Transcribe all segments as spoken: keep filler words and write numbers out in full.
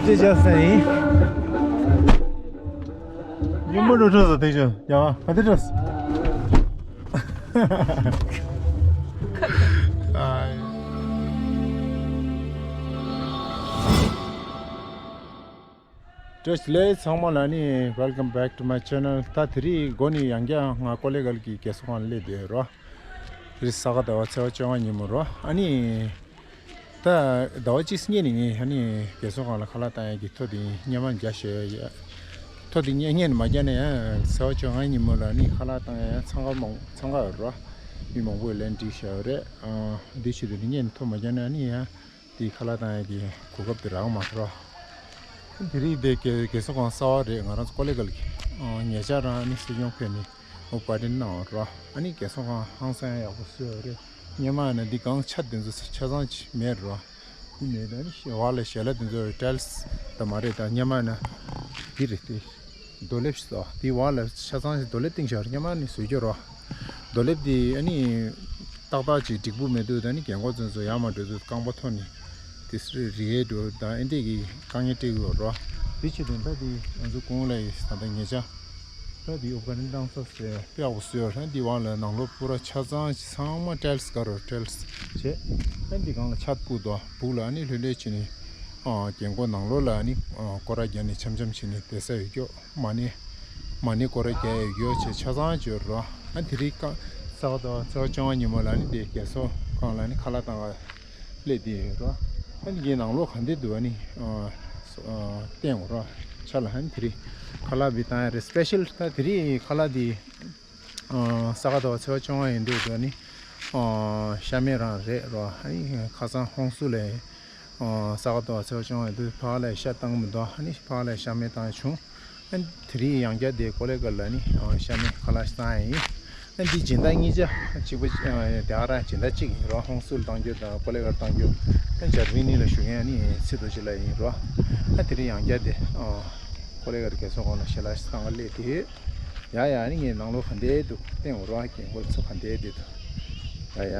ཅེས་བྱ་ས་ཡིན། ཉིན་མོ་འགྲོ་འགྲོ་ས་དེ་བཞིན་ཡང་ག་དེ་འགྲོ་ས། བཀྲ་ཤིས་བདེ་ལེགས་ཚང་མ་ལ་ནི། Welcome back to my channel. ད་དེ་རིང་འགོ་ནས་ཡང་བསྐྱར་ང་ཀོ་ལེ་གལ་གྱི་རྒས་གསོ་ཁང་ལ་སླེབས་བསྡད་ཡོད་རོ། དེ་རིང་ས་ག་ཟླ་བ་ཚེས་པ་བཅོ་ལྔ་ཉིན་མོ་རོ། ཨ་ནི། ད་ཟླ་བ་གཅིག་སྔོན་ནས་ངས་ཨ་ནི་རྒས་གསོ་ཁང་ལ་ཁ་ལག་བཏང་ཡག་གི་ཐོ་དེ་སྔོན་མ་རྒྱག་བཞག་ཡོད། ཐོ་དེ་སྔོན་ནས་མ་རྒྱག་ན་ཡང་ཚེས་པ་བཅོ་ལྔ་ཉིན་མོ་ལ་ནི་ཁ་ལག་བཏང་ཡག་འཚང་ཁ་མང་འཚང་ཁ་ཡོད་རོ། མི་མང་པོས་ལན་བསྒྲིགས་བཞག་ཡོད་རེད། ཨ་འདི་ཕྱི་དེ་ནི་སྔོན་ནས་ཐོ་མ་རྒྱག་ན་ནི་ཡང་དེ་ཁ་ལག་བཏང་ཡག་གི་གོ་སྐབས་དེ་རག་མ་སོང་རོ། དེ་རིང་དེ་རྒས་རྒས་གསོ་ཁང་གསར་པ་རེད། ང་རང་ཚོ་ཀོ་ལེ་གལ་གྱི་ཨ་ཉེ་ཆར་རང་ནི་སྲིད་སྐྱོང་ཕེབས་ནས་འོ་བཀའ་དྲིན་གནང་བ་རོ། ཨ་ནི་རྒས་གསོ་ཁང་ཧང་སང་ཡག་པོ་བཟོས་ཡོད་རེད། སྔོན་མ་ནི་འདི་སྒང་ཆ་དེ་ཚོ་ཆ་ཚང་ཅིག་མེད་རོ། འདི་མེད། ད་ནི་བར་ལ་ཞལ་ལག་དེ་ཚོ་ཊའིལ་སི་ད་མ་རེད། ད་སྔོན་མ་ནི་འདི་རེད་དེ། རྡོ་ལེབ་ཞིག་བཟོ། དེའི་བར་ལ་ཆ་ཚང་ཞིག་རྡོ་ལེབ་བཏིང་བཞག་རེད། སྔོན་མ་ནི་བཟོས་རྒྱུ་རོ། རྡོ་ལེབ་དེ་ཨ་ནི་ཏག་ཏག་ཅིག་འགྲིག་པོ་མེད་དུས། ད་ནི་རྒན་གོག་ཚོ་ཚོ་ཡར་མར་འགྲོ་དུས་རྐང་པ་ཐོག་ནས་དེ་རི་ཡལ་འགྲོ་དང་ཨེ་འདྲས་ཀྱི་དཀའ་ངལ་འཕྲད་ཀྱི་ཡོད་རོ། དེ་ཕྱི་དེ་ད་དེ་ང་ཚོ་གོང་ལ་ཡི་ད་ལྟ་ཉེ་ཆར་ད་དེ་འོ་བཀའ་དྲིན་བཏང་ས་ཟེར་དཔེ་ཡག་པོ་བཟོས་ཡོད་རེད། འདི་བར་ལ་ནང་ལོགས་པུ་ར་ཆ་ཚང་ཞིག་ཚང་མ་ཊའིལ་སི་ག་རོ་ཊའིལ་སི་བྱས། ཨ་འདི་སྒང་ལ་ཆར་སྤུ་དོ་སྦུག་ལ་ཨ་ནི་ལྷོད་ལྷོད་བྱས་ནས་ཨ་རྒན་གོག་ནང་ལོགས་ལ་ཨ་ནི་ཨ་སྐོར་ར་རྒྱག་ནས་འཆམ་འཆམ་བྱས་ནས་བསྡད་ས་ཡོད་སྐྱོ། མ་ཎི་མ་ཎི་སྐོར་ར་རྒྱག་ཡོད་སྐྱོ་བྱས་ཆ་ཚང་བྱས་ཡོད་རོ། ཨ་དེ་རིང་ཀ་ས་ག་ཟླ་བ་ཚེས་པ་བཅོ་ལྔ་ཉིན་མོ་ལ་ཨ་ནི་དེ་རྒས་གསོ་ཁང་ལ་ཨ་ནི་ཁ་ལག་བཏང་ག་སླེབས་བསྡད་ཡོད་རོ། ཨ་ནི་ངའི་ནང་ལོགས་ག་འདྲས་འདུག་ཨ་ནི་ཨ་ཨ་བསྟན་འོང་རོ། ཆ་ལ་ཨ་ནི་དེ་རིང་ཁ་ལག་བི་བཏང་ཡ་རེད། སི་པེ་ཤལ། ད་དེ་རིང་ཁ་ལག་འདི་ཨ་ས་ག་ཟླ་བ་ཚེས་པ་བཅོ་ལྔ་ཡིན་དུས་འདུག་ཨ་ནི་ཨ་ཤ་མེད་རང་རེད་རོ། ཨ་ནི་ཁ་སང་ཧོང་སུ་ལ་ཨ་ས་ག་ཟླ་བ་ཚེས་པ་བཅོ་ལྔ་ཡིན་དུས་ཕ་ག་ལ་ཤ་བཏང་གི་མི་འདུག་ཨ་ནི་ཕ་ག་ལ་ཤ་མེད་བཏང་བྱུང་། ཨ་དེ་རིང་ཡང་བསྐྱར་དེ་ཀོ་ལེ་གལ་ལ་ནི་ཨ་ཤ་མེད་ཁ་ལག་ཞིག་བཏང་ཡ་ཡིན། ཨ་འདི་སྦྱིན་བདག་གཉིས་ཆ་གཅིག་པ་ཨ་དེ་ག་རང་སྦྱིན་བདག་གཅིག་ཡིན་རོ། ཧོང་སུར་བཏང་རྒྱུ་དང་ཀོ་ལེ་གལ་བཏང་རྒྱུ། ཨ་འཇར་མ་ནི་ལ་བཞུགས་མཁན་ནི་ཚེ་རྡོ་རྗེ་ལགས་ཡིན་རོ། ཨ་དེ་རིང་ཡང་བསྐྱར་དེ་ཨ་ཀོ་ལེ་གལ་རྒས་གསོ་ཁང་ལ་ཞལ་ལག་ཞིག་བཏང་ག་སླེབས་དེ། ཡ་ཡ་ནི་ངའི་ནང་ལོགས་ག་འདྲས་འདུག་བསྟན་འོང་རོ། རྒན་གོག་ཚོ་ག་འདྲས་བསྡད་འདུག་ཡ་ཡ།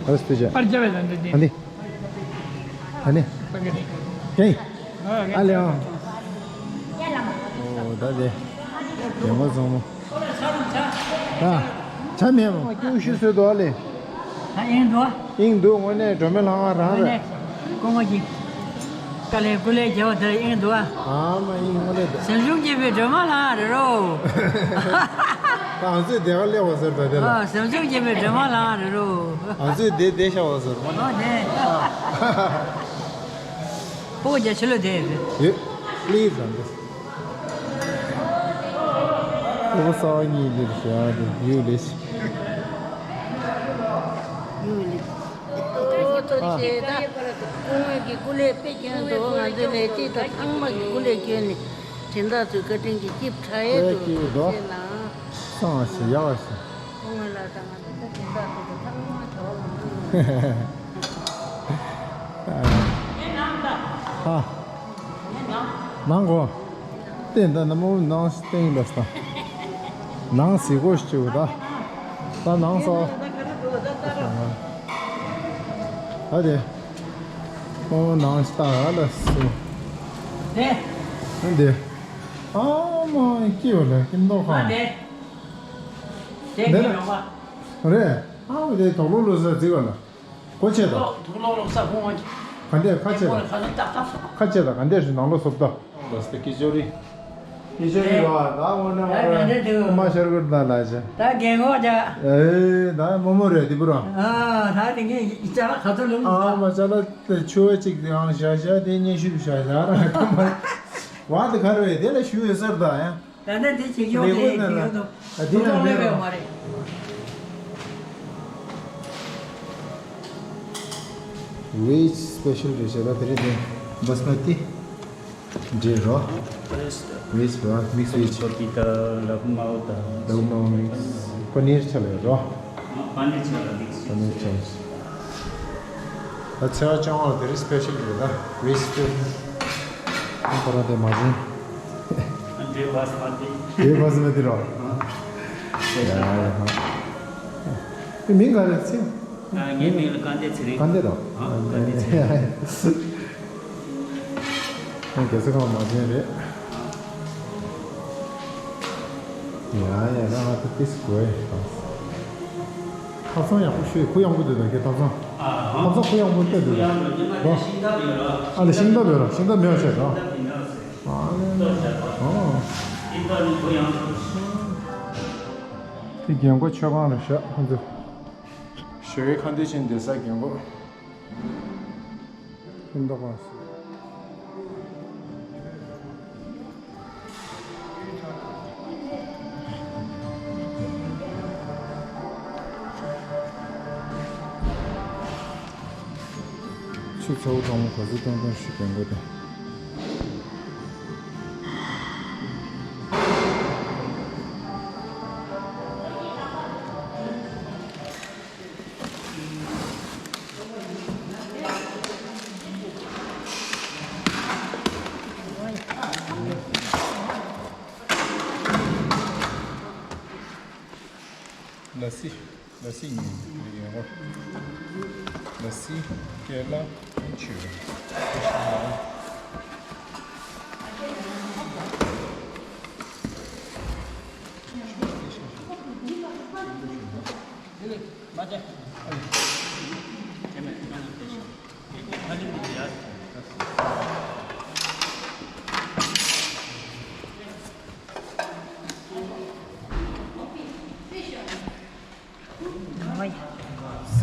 ཨ་སྟི་ཅ། ཨ་ནི། ཨ་ནི། ཧེ། ཨ་ལེ་ཨ། ཨོ་ད་དེ། རྒན་གོག་བཟང་མོ། ད། ཆ་མེད་མོ་ཀུ་ཤུ་སོད་དོ་ཨ་ལེ། ད་ཨིན་འདུག་ཨིན་འདུག་དངོས་གནས་སྒྲོལ་མ་ལྷ་ཁང་རང་རེད། སྐུ་ངོ་གི། དཀའ་ལས་ཀུ་ལས་རྒྱལ་བ་དེར་ཨིན་འདུག་ཨ་མ་ཨིན་དངོས་གནས་འདུག་སེམས་བྱུང་སྐྱེས་པའི་སྒྲོལ་མ་ལྷ་ཁང་རེད་རོ། ད་ང་ཚོས་དེ་ག་སླེབས་པ་ཟེར་ད་དེ་ལ། ཨ་སེམས་བྱུང་སྐྱེས་པའི་སྒྲོལ་མ་ལྷ་ཁང་རེད་རོ། ང་ཚོས་དེ་བསྡད་བཞག་པ་ཟེར་མ་ཨ་ནི། དེ། ཕོ་བོ་རྒྱ་ཆེ་ལོ་དེ་རེད། ཡོད། Please understand. ཨོ་ས་གཉིས་འདིར་བཞག་འདུག་ཡོད་ལེ་ཤི། ཡོད་ལེ། ཨོ་ཐོ་རི་ཤེ་ད། སྐུ་ངོ་གི་སྐུ་ལས་དཔེ་སྐྱོན་འདུག་ང་ཚོའི་ལས་བྱེད་དང་ཚང་མ་གི་སྐུ་ལས་སྐྱོན་ནས་སྦྱིན་བདག་ཚོའི་བཀའ་དྲིན་གྱིས་སྐྱིད་ཕྲ་ཡས་ཨེ་འདུག་སྐྱིད་འདུག་ཤེས་ན། སང་ཞེ་ཡག་ཞེ། སྐུ་ངོ་ལ་དང་ང་ཚོ་སྦྱིན་བདག་ཚོ་ཚང་མ་དོ་མི་འདུག་ཧ། ནང་གོ། བསྟན་ད་ནམ་མོ་ནང་བསྟན་ལ་ས། ནང་སི་གོ་ཞིག་ད། ད་ནང་ས། ད་དེ། ཨོ་ནང་ས་ད་ལ་སི། དེ། དེ། ཨ་མ་སྐྱིད་པ་ལ་ཀིན་ཏོ་ཁང་། དེ། དེ་ནི་རེད། ཨ་མ་དེ་དོག་ལོ་ལོ་ས་ཟིག་ག་ལ། གོ་ཆེ་དང་། དུག་ལོག་ལོག་ས་ཁོང་། ག་འདྲས་ཁ་ཆེ་དང་། ཁ་ཚ་ཏག་ཏག་ཁ་ཆེ་དང་ག་འདྲས་ཞིག་ནང་ལོ་སོབ་ད། ལོ་སྟེ་ཀི་ཅོ་རི། ཀི་ཅོ་རི་རོ། ད་འོ་ན་ད་ག་འདྲས་འདུག་ཁོ་མ་ཤར་གུར་ད་ལ་ཆེ། ད་རྒན་གོག་ཅག་ཨེ་ད་མོ་མོ་རེད་དེ་བུ་རང་། ཨ་ད་དེ་ངས་ཅ་ལག་ག་ཚོད་ལོང་ཨ་མ་ཅ་ལག་དེ་ཆུ་བ་གཅིག་དེའང་བཞག་བཞག་དེ་སྙན་ཞུ་བཞག་བཞག་རང་ཁ་མ། བ་དེ་ག་རེ་བས་དེ་ལ་ཞུ་ཡོད་སར་ད་ཡང་། ད་ལྟ་འདི་བྱེད་ཀྱི་ཡོད་རེད། ལས་ཁུངས་ནང་ལ་ད་འདི་ལ་མེད་པ་མ་རེད། Veg special རེད་བྱས་ད་དེ་རིང་འདི་Basmati འདྲེས་རོ། Veg རོ། Mix veg། Papita, ལབ་མའོ་དང་། ལབ་མའོ་mix། པ་ནིར་ཆ་ལ་རོ། པ་ནིར་ཆ་ལ་mix། པ་ནིར་ཆ་ལ། ད་ཚེས་པ་བཅོ་ལྔ་ལ་དེ་རིང་special རེད་ད། Veg special། ཁོ་རང་དེ་མ་ཟིན། ཇེ་བྷ་སི་མ་ཏི། ཇེ་བྷ་སི་མ་ཏི་རོ། ཡ་ཡ། མིང་ག་རེ་ཟེར། ངའི་མིང་ལ་སྐལ་ལྡན་ཚེ་རིང་། སྐལ་ལྡན་རོ། སྐལ་ལྡན་ཚེ་རིང་། རྒྱལ་ས་ཁང་མ་བྱན་རེད། ཡ་ཡ། ང་ང་ཚོ་ཏིས་དགོས། ཐབ་ཚང་ཡག་པོ་ཞིག་གུ་ཡངས་པོ་འདུག་ད་གའི་ཐབ་ཚང་། ཐབ་ཚང་གུ་ཡངས་པོ་སྟེར་འདུག་ད། ཨ་ལ་ཤིང་ཐབ་ཡོད་ར། ཤིང་ཐབ་ཡོད་ར། ཤིང་ཐབ་མེད་པ་བྱས་ར། ཨ་ལེ་ལེ། ཨོ། དེ་རྒན་གོག་མཆོད་ཁང་རེད་ཤག་ཁོ་ཚོ། ཞོ་ཡི་ཁ་འདོན་བྱེད་སྡོད་ས་རྒན་གོག་ཕུན་ཐོགས་པ། ཆུ་ཚ་བོ་གྲང་མོ་ག་ཚོད་གཏོང་གཏོང་ཞིག་གྱོན་དགོས་ཏེ། ལ་སི། ལ་སི་ཉོས་ཡོད། ལ་སི། ཀེ་ལ། ཆུ།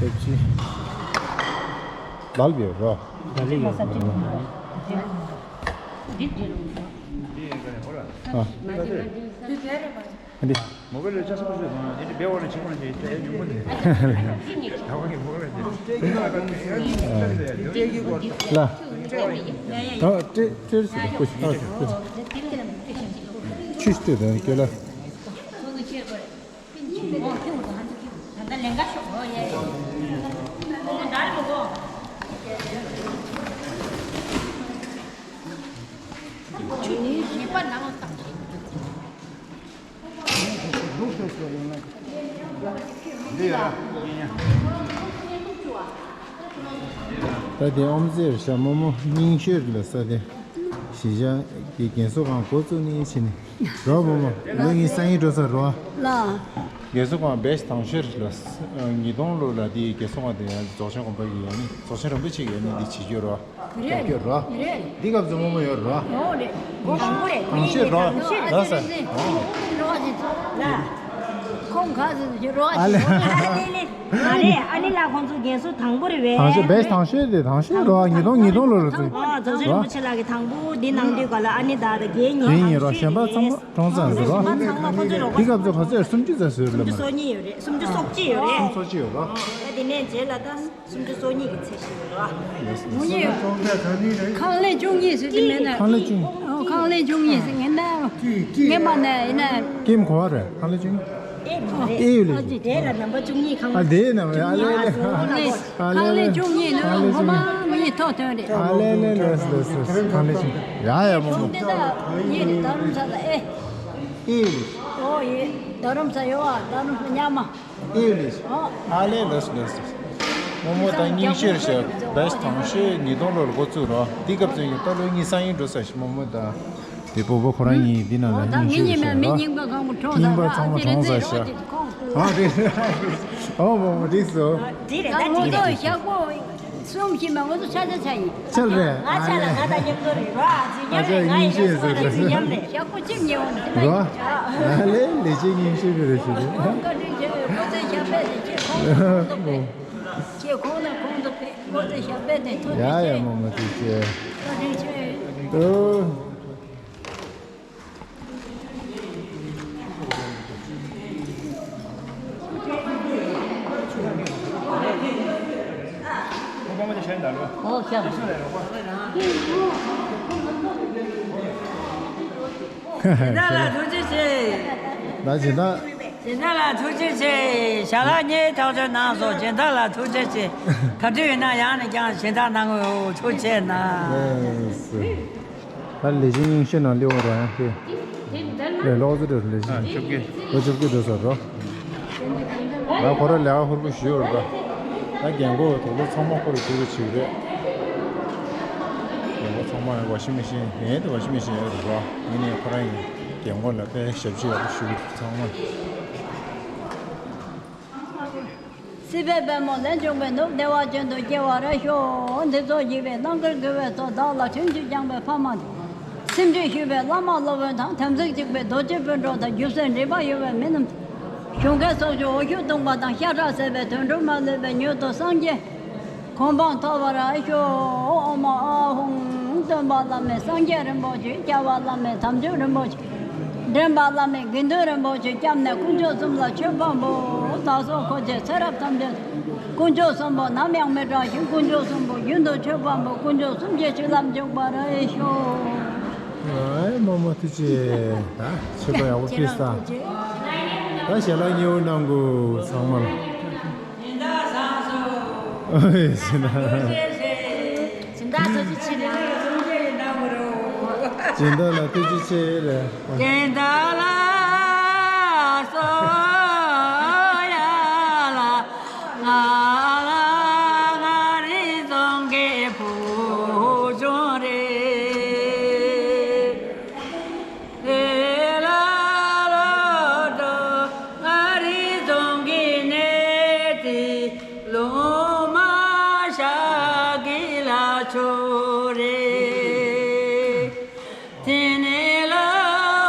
སེབ་ཅི། ལ་ལ་ཡོད་རོ། ལ་ལ་ཡོད་རོ། ཨ། འདི། མོ་ག་ལ་ཅག་སོང་ཟེར་མ་འདི་འདི་བེ་བ་ལ་ཆི་མོ་ཞིག་ཏེ་ཉུང་མོ་ནི། ད་བ་གི་མོ་ག་ལ་ཅི། ལ། ད་ཏྲེ་ཏྲེ་སི་ལ་ཀུ་ཤི་ཨ་ཀུ་ཤི། ཆུ་སྟེ་ད་ཀེ་ལ། ད་དེ་ཨོམ་ཟེར་ཤ་མོ་མོ་རྙིང་ཤོས་ལ་ས་དེ་གཞིས་ཆགས་ཀྱི་རྒན་གསོ་ཁང་འགོ་བཙུགས་ནས་ཕྱིན་ནས། རོ་བུ་མོ་ལོ་ངའི་སང་ཉིན་འགྲོ་ས་རོ། ལ། རྒན་གསོ་ཁང་བེ་སི་དང་ཤོས་ལ། ཉིས་སྟོང་ལོ་ལ་དེའི་རྒན་གསོ་ཁང་དེ་ཡང་རྫོགས་ཆེན་དགོན་པ་ཡི་ཡང་ནི་རྫོགས་ཆེན་རིན་པོ་ཆེ་ཡང་ནི་འདི་བྱེད་རྒྱུ་རོ། རེད། རྒྱུ་རོ། རེད། འདི་སྐབས་སུ་མོ་མོ་ཡོད་རོ། ཨོ་རེད། དང་པོ་རེད། དང་ཤོས་རོ། དང་ཤོས་རེད། རོ་ས། རོ་ས། ལ། ཁོང་ག་ཟེར་རོ་ཨ་ལེ། ཨ་ལེ་ལེ། ཨ་རེད། ཨ་ལེ་ལ་ཁོང་ཚོ་རྒན་གསོ་དང་པོ་རེད་བས། དང་ཤོས་བེ་སི་དང་ཤོས་དེ་དང་ཤོས་རོ། ཉིས་སྟོང་ཉིས་སྟོང་ལོ་རོ་ཚོ། ཨ་རྫོགས་ཆེན་རིན་པོ་ཆེ་ལགས་ཀྱི་དང་པོ་འདི་གནང་དུས་ག་ལ་ཨ་ནི་ད་ད་རྒན་ཉིན་རེད་ཉིན་རོ། གཞན་པ་ཚང་མ་གྲོངས་ཚར་ཟེར་རོ། གཞན་པ་ཚང་མ་ཁོང་ཚོ་རོགས་པ། འདི་སྐབས་སུ་ཁོ་ཚོས་སུམ་ཅུ་ཙམ་བཟོས་སུམ་ཅུ་རེད་མ། སོ་གཉིས་ཡོད་རེད། སུམ་ཅུ་སོ་གཅིག་ཡོད་རེད། སུམ་ཅུ་སོ་གཅིག་ཡོད་རོ། ད་དེ་ནས་རྗེས་ལ་ད་སུམ་ཅུ་སོ་གཉིས་ཀྱི་ཚེ་ཞིག་ཡོད་རོ། ཁང་ལས་བཅུ་གཉིས་ཟེར་གྱི་མེད་ན། ཁང་ལས་བཅུ་གཉིས། ཨོ་ཁང་ལས་བཅུ་གཉིས་ཟེར་ངེས་ན། ངེས་མ་ན་ཡིན་ན། ཀེམ་གོ་བ་རེད། ཁང་ལས་བཅུ་གཉིས། ཨེ་མ་རེད། ཨེ་ཡོད་ལེ། ཨ་ཅེ་དེ་ལ་ནམ་པ་བཅུ་གཉིས་ཁང་ཨ་དེ་ནམ་ཡ་ལེ་ལེ། ཨ་ལེ་ཁང་ལས་བཅུ་གཉིས་ནི་ཁང་ལས་ངོ་མ་མི་ཐོག་ཐོན་རེད། ཨ་ལེ་ལེ་ལེ་ལེ་ལེ། ཁང་ལས་བཅུ་གཉིས། ཡ་ཡ་མོ་མོ། འདི་ད་ཡིན་རེད། རྡ་རམ་ས་ལ་ཨེ། ཨེ་ཡོད་ལེ། ཨོ་ཡེ། རྡ་རམ་ས་ཡོད་ཨ། རྡ་རམ་ས་ཉག་མ། ཨེ་ལེ། ཨ་ལེ་ལོས་ལོས། མོ་མོ་དང་རྙིང་ཤོས་ཤོས་བེ་སི་དང་ཤོས་ཉིས་སྟོང་ལོར་འགོ་བཙུགས་རོ། དེ་སྐབས་ཚུན་གྱི་ད་ལོ་གཉིས་སང་ཉིན་འགྲོ་ས་ཞིག་མོ་མོ་དང་། དེ་སྤོ་བོ་ཁོ་རང་གཉིས་འདི་ནང་ལ་རྙིང་ཤོས་ཤོས་རོ། མི་རྙིང་པ་གང་པོ་གྲོངས་རྙིང་པ་ཚང་མ་གྲོངས་ས་ཤག་ཨ་རེད། ཨོ་མོ་མོ་འགྲིག་སོ། དེ་རེད། ད་ཅི་རེད། གསུམ་ཞིག་མ་ང་ཚོ་ཆ་ཆ་ཆ་ཡིན། ཆ་རེད། ང་ཆ་ལ་ང་དང་མཉམ་དུ་རེད་རོ། ཨ་ཅེ་མཉམ་རེད། ང་ཡིན་ཤེས་ཟེར་རེད། ང་ཡིན་ཤེས་ཟེར་རེད། ཞག་པོ་གཅིག་ཉལ་འོང་། རོ། ཨ་ལེ་ལེ་ཅི་ཉིན་ཤེས་པའི་རེད་ཞུ་རེད། ཨོ་བཀའ་དྲིན་ཆེ། ཁོ་ཚོའི་ཞབས་པད་དེ་ཁྱེད་ཁོང་ཁོང་དུ་ཕེབས། ཁྱེད་ཁོང་ན་ཁོང་དུ་ཕེབས། ཁོ་ཚོའི་ཞབས་པད་དེ་ཐོབ་ཡ་ཡ་ཅིག་ཆེ། མོ་མོ་ཐུགས་རྗེ་ཆེ། བཀའ་དྲིན་ཆེ། ཨོ། སྦྱིན་བདག་ལ་ཐུགས་རྗེ་ཆེ། ད་སྦྱིན་བདག་སྦྱིན་བདག་ལ་ཐུགས་རྗེ་ཆེ། ཞལ་ལག་གཉིས་ཐག་གཅོད་གནང་སོང་། སྦྱིན་བདག་ལ་ཐུགས་རྗེ་ཆེ། ག་དུས་ཡིན་ན་ཡང་ནས་ཀྱང་སྦྱིན་བདག་གནང་དགོས། ཐུགས་རྗེ་གནང་། ཨེ་སུ། ད་ལས་བྱེད་རྙིང་ཤོས་ནང་སླེབས་འོང་རོགས་ཡང་ཁྱེད། ལས་ལོག་ཙི་འགྲོ་ལས་ཤི། ཆོག་གི། ལོ་ཆོག་གི་འགྲོ་ས་རོ། ང་ཁོ་ར་ལས་ཀ་ཧུར་པོ་ཞུས་ཡོད་ར། ད་རྒན་གོག་དོག་ལོ་ཚང་མ་ཁོ་ར་ཞུ་རུ་ཆུག་རེད། རྒན་གོག་ཚང་མ་ཝ་ཤིང་མེ་ཤིན་ཡིན་དེ་ཝ་ཤིང་མེ་ཤིན་ཡོད་ར་རོ། ཡིན་ནའི་ཁོ་ར་ཡིན། རྒན་གོག་ལ་དཔེ་ཞབས་ཕྱི་ཡག་པོ་ཞུ་གི་ཚང་མ། སྲིད་པའི་པད་མོ་ལས་བྱུང་བའི་ནུབ་བདེ་བ་ཅན་དུ་སྐྱེ་བར་ཤོག་འདི་ཚོགས་བགྱིས་པའི་རྣམ་དཀར་དགེ་བའི་ཚོགས་བདག་ལ་ཆོས་འཆད་སྦྱངས་པའི་ཕ་མ་དང་། སེམས་ཁྲིད་ཞུས་པའི་བླ་མ་སློབ་དཔོན་དང་། དམ་ཚིག་གཅིག་པའི་རྡོ་རྗེ་སྤུན་གྲོགས་དང་། རྒྱུ་མཚན་འདྲེས་པ་ཡོད་པའི་མི་རྣམས་དང་། གཞུང་སྐད་ཚོགས་ཆུང་འོ་ཞུ་གཏོང་བ་དང་། ཤ་ཁྲག་ཟད་པའི་དོན་གྲུབ་མ་ལུས་པའི་མྱུར་དུ་སངས་རྒྱས་གོ་འཕང་ཐོབ་པར་ཤོག་ཨོཾ་ཨཱཿཧཱུྃ། སྟོན་པ་བླ་མེད་སངས་རྒྱས་རིན་པོ་ཆེ། སྐྱབས་པ་བླ་མེད་དམ་ཆོས་རིན་པོ་ཆེ། འདྲེན་པ་བླ་མེད་དགེ་འདུན་རིན་པོ་ཆེ། སྐྱབས་གནས་དཀོན་མཆོག་གསུམ་ལ་མཆོད་པ་འབུལ། བདག་སོགས་འཁོར་བཅས་ཚེ་རབས་ཐམས་ཅད་དཀོན་མཆོག་གསུམ་པོ་ནམ་ཡང་མི་བྲལ་ཞིང་། དཀོན་མཆོག་གསུམ་པོ་རྒྱུན་དུ་མཆོད་པ་འབུལ། དཀོན་མཆོག་གསུམ་གྱི་བྱིན་རླབས་འཇུག་པར་ཤོག་ཨེ་མ་མ་ཐུགས་རྗེ་ཆེ། ད་མཆོད་པ་ཡག་པོ་ཕུལ་ས། ད་ཞལ་ལག་མཉེས་པོ་གནང་དགོས་ཚང་མ་ལ། ཨོ་ཡེ་ཟེར་ན། སྦྱིན་བདག་ཐུགས་རྗེ་ཆེ་ལགས། སྦྱིན་བདག་ལ་ཐུགས་རྗེ་ཆེ་ལགས། སྦྱིན་བདག་ལ་གསོལ་ཡ་ལ། ང་ལ་ང་རིག་འཛོམས་ཀྱི་བུ་ཆུང་རེད། དེ་ལ་ལོ་འགྲོ་ང་རིག་འཛོམས་ཀྱི་གནས་དེ། ལོ་མ་ཤ་གི་ལ་ཆོ་རེད། དེ་ནས་ལ་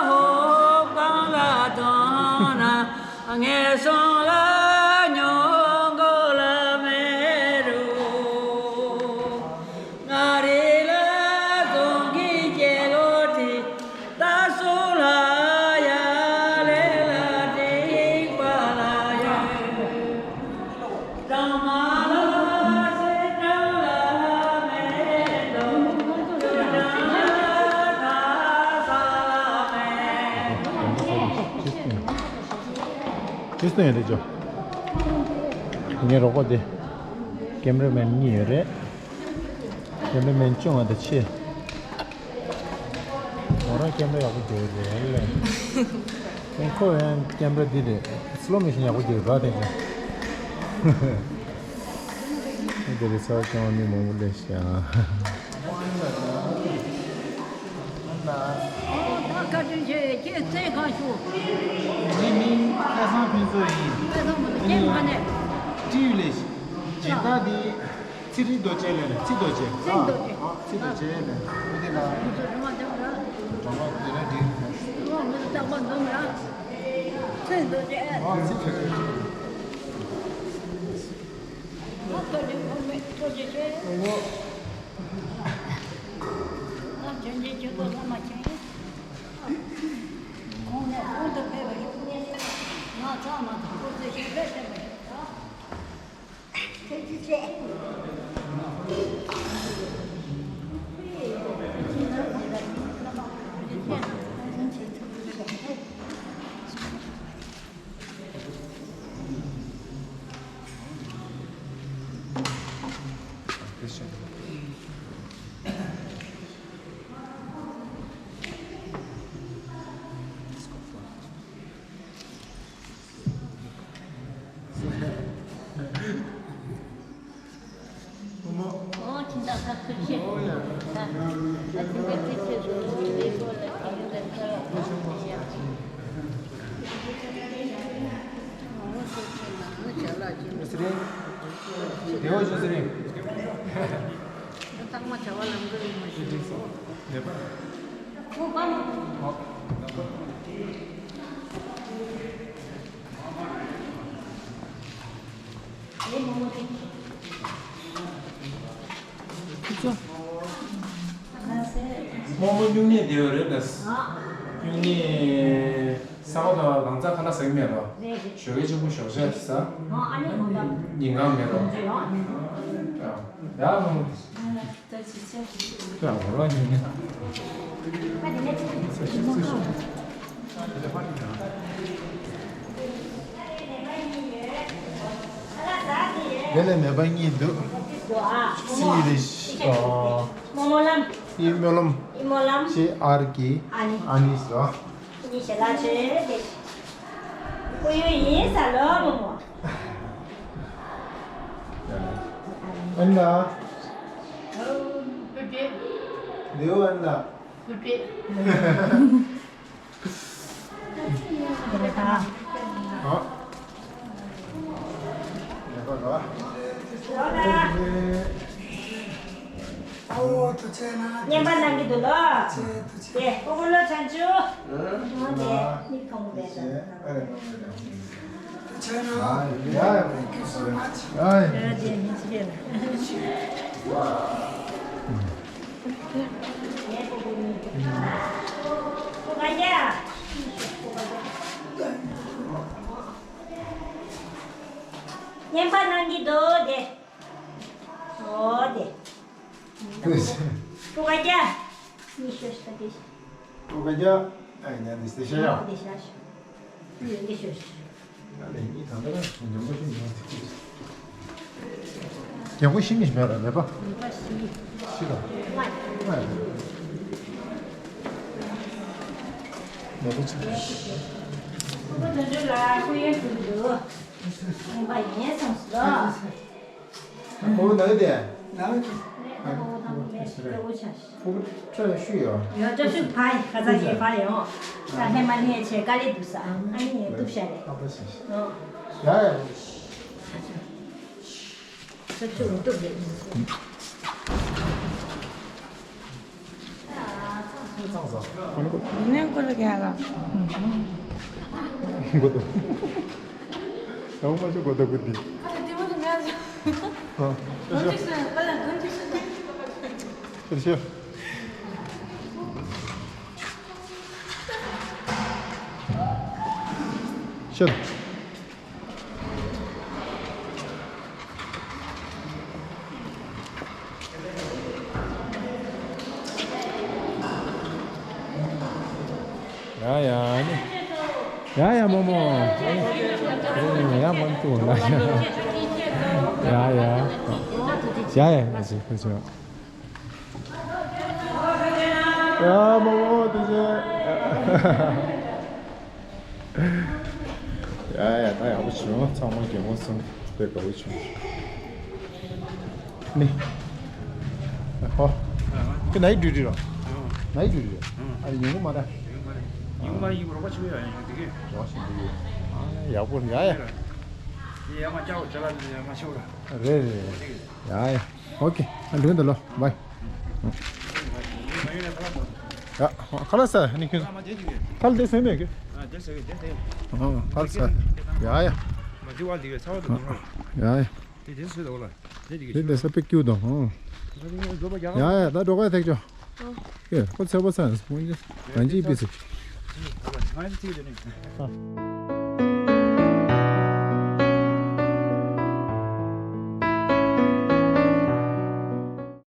ཧོབ་གང་ལ་དོང་ན་ངན་སོང་ལ་མྱོང་དགོས་ལ་མེད་རུང་། ང་རེ་ལ་རྫོང་གི་སྐྱེ་ལོ་དེ། ད་སུ་ལ་ཡ་ལེ་ལ་འགྲིག་པ་ལ་ཡོད། ཁྱེད་སྟོན་ཡོད་དེ་ཅོ། ངའི་རོགས་པ་དེ་ཀེམ་ར་མེན་གཉིས་ཡོད་རེད། ཀེམ་ར་མེན་བཅོ་ལྔ་དེ་ཆེ། ང་རང་ཀེམ་ར་ཡག་པོ་རྒྱག་གི་རེད་ལེ། ཁོ་ཡང་ཀེམ་ར་འདི་རེད། སི་ལོ་མོ་ཤན་ཡག་པོ་རྒྱག་གི་རེད་དེ་ཅང་། འདི་རེད་ཚར་ཀྱང་མི་མང་པོ་སླེབས་ཤག་ད་བཀའ་དྲིན་ཆེ། ཁྱེད་རྩེད་གང་ཞུ། ངའི་མིང་སྐལ་བཟང་ཕུན་ཚོགས་ཡིན། སྐལ་བཟང་ཕུན་ཚོགས། ཁྱེད་ག་ནས། ཀྲིའུ་ལས། སྦྱིན་བདག་འདི། ཚེ་རིང་རྡོ་རྗེ་ལས་རེད། ཚེ་རྡོ་རྗེ། ཚེ་རིང་རྡོ་རྗེ། ཨ། ཚེ་རྡོ་རྗེ་ལས། འོ་དེ་ལ། ཁོ་ཚོ་སྒྲོལ་མ་འདེམས་ར། སྒྲོལ་མ་དེ་ལ་འདི། ཁོ་ཚོ་རྟག་པར་འཛོམས་ར། ཚེ་རིང་རྡོ་རྗེ། ཨ། ཚེ་རྡོ་རྗེ། ཨ། ཐོ་རྗེ་ཁོ་མེད་ཐོ་རྗེ་ཆེ། ཨོ། ང་ཆོས་རྗེ་ཆོས་ཚོགས་བླ་མ་ཆེན། ཁོང་ནས་གོང་དུ་ཕེབས་པ་ཞུ། ང་ཚང་མ་དང་སྐུ་ཚེ་ཞབས་པད་བརྟན་པ་ཞུ། རྨོ་མོ་སྨྱུང་གནས་བསྡད་ཡོད་རེད་ད། སྨྱུང་གནས་ས་ག་ཟླ་བ་གང་ཚ་ཁ་ལག་ཟ་གི་མེད་རོ། ཞོགས་ཀས་གཅིག་པུ་ཞོགས་ཇ་ཟ། ཉིན་གང་མེད་རོ། ཡ་མོ། དེ་ལས་མེད་པ་གཉིས་འདུག་སི་རི་ཤི། ཨོ། ཨི་སྨོན་ལམ། ཨི་སྨོན་ལམ། ཤི་ཨར་གི། ཨ་ནི། ཨ་ནི་སོ། ཡིན་ཞེས་ལ་ཆོས་དེ། སྐུ་ཡོན་ཡིན་ས་ལོ་མོ་མོ། ཨན་ན། ལེའུ་ཨན་ན། ཨ། ཡག་པ་རེད། ཨོ། ཐུགས་རྗེ་གནང་། བསྙེན་པ་གནང་གི་འདུག་ལོ། ཐུགས་རྗེ། ཐུགས་རྗེ། དེ་ཀོ་ཀོ་ལོ་ཆང་ཆུ། ཨོ་དེ་མིག་མཐོང་གི་མེད་ད། ཐུགས་རྗེ་གནང་། ཡ་ཡ། Thank you so much. ཡ་ཡ། དེ་མི་ཤེས་ལ། ཀོ་ཀ་ཡ། བསྙེན་པ་གནང་གི་འདུག་དེ། ཨོ་དེ། ཀུ་ཀ་རྒྱ། ཉི་ཤུ་ཤ་དེ། ཀུ་ཀ་རྒྱ། ཨ་ཡ་དེ་སྟེ་ཤ་ཡ། དེ་ཤ་ཤ། ཉི་ཤུ་ཤ། ཨ་ལེ་ཉི་ཐང་ད་ཉམས་པོ་ཞིག་ཉམས་ཏེ། ཉམས་པོ་ཤི་མི་ཤི་མེད་ལ་མེད་པ། མེད་པ་ཤི། ཤི་ལ། ལྔ། ལྔ་ཡ། མེད་པ་ཆ། ཁོ་དོན་འགྲུབ་ལ་སྐུ་ཡོན་ཕུལ་འདུག་ཡིན་པ་ཡིན་སོང་སོ། ཁོ་བོ་ན་གི་དེ། ན་གི་དེ། ཁོ་བོ་དང་པོ་མེད་ཤི་ཁོ་བོ་ཆ་ཤི། ཁོ་བོ་ཁྲོད་ལ་ཤུ་ཡོད། ཡོད་ཅོ་ཤུ་ཕ་ཡི་ཁ་ཚ་ཡི་ཕ་ཡོང་། ད་ལྷན་མ་ལྷན་ཆེ་དཀའ་ལས་འདུག་ས། ཨ་ནི་ཡོད་གཏུབ་ཤ་རེད། ཨ་པ་ཤི་ཤི། ཡ་ཡ། ཅོ་ཤུ་འོ་གཏུབ་རེད། ནས་ཀོ་ལ་རྒྱག་ལ། གོ་ཏོ། ཡང་མ་ཅོ་གོ་ཏོ་གོ་ཏི། ཨ་ལ་དེ་མོ་དེ་མེད་ཨ། ཨ། ཨ་ཅོ་ཤོ། ཨ་ལ་གོན་ཅོ་ཤོ། ཨ་ཅོ་ཤོ། ཤོ། ཡ་ཡ་ནི། ཡ་ཡ་མོ་མོ། ཡ་མོ་ཏུ་ལ། ཡ་ཡ། ཡ་ཡ་ཡ་ཡ། ཡ་མོ་མོ་ཏུ་ཅེ། ཡ་ཡ་ད་ཡག་པོ་བྱུང་། ཚང་མ་རྒན་མོ་གསུམ་དཔེ་དགའ་པོ་བྱུང་། ནི། ཧོ། ཁྱོད་ནའི་ཌིའུ་ཊི་རོ། ནའི་ཌིའུ་ཊི་རོ། ཨ་ཡོང་གི་མ་རེད། ཡོང་མ་རེད། ཡོང་མ་ཡིན་རོགས་པ་ཆུ་ཡ་ཡོང་དེ་གས། རོགས་ཞིག་འདུག་ཨ་ཡག་པོ་ཡ་ཡ། ཡ་མ་ཅའོ་ཅ་ལ་ཡ་མ་ཤོ་ར། རེད་རེད་རེད། ཡ་ཡ། ཨོ་ཁེ། ཨ་འགྲོ་འདི་ལོ། བའི། ཡ། ཁ་ལག་ཟ་ནི་ཁྱོད། ཁ་ལག་དེ་ཟ་མེད་ཀི། ཨ། ཁ་ལག་ཟ། ཡ་ཡ། ཡ་ཡ། དེ་དེ་ས་པེ་ཀྱུ་དང་། ཡ་ཡ། ད་འགྲོ་ག་ཐེག་ཆོ། ཡ། ཁོ་ཚེ་པོ་ཚ་ནི་སྤུན་ཀྱི་གང་ཅི་པི་སི།